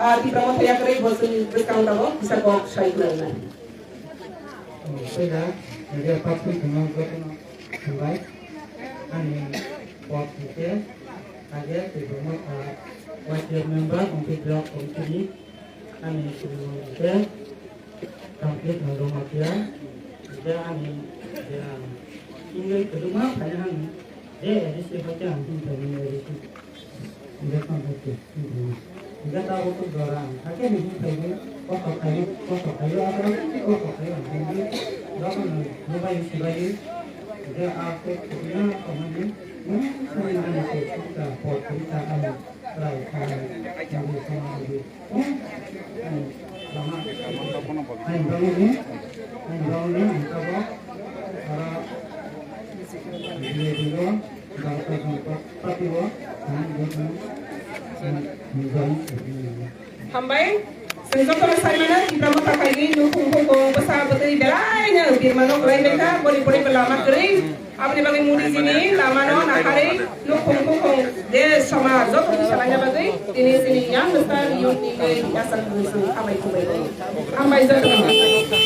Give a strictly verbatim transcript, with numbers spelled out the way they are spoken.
Ah, Tipra Motha yakarwi bo chwng bwskang dago kisa kok sai khwlainai. Sega, media pathwi khwna jotono hambai. Ani pot hwnkhe age Tipra Motha Y C F member, Ompi Block Committee ni ani Tipra Motha hwnkhe complete nangdo makia. Hwnkhe ani je ang English kwbangma phaina hwn je A D C hwnkhe ang hwn phaimani A D C. Hingke tamo khe, hingke ta bo to jora ang, hakhe ni hingke ni kosto khayo, kosto khayo, abo kosto khayo ang hingke, joto no nubai sibai, hingke a khe khobina tongmani, hmm, khobina ni se sita, pot sita ang, rai kha, hingke sama hingke, hmm, hmm, lama, ang bangni, ang bangni, ang tabok, ora, hingke hingke, Hambai. Chwng jotono sai mano, Tipra Motha phaigwi nukhung khungkung bwsa bwtwi belaino birmano kwlai bai kha, boni boni bo lama kwrwi. Aboni bagwi Modi jini lamano naharwi nukhung khungkung desh somaj joto kisa laina bagwi tini chini yang bwsa youth ni twi yachak bwswng hambai khumbai. Hambai jotono.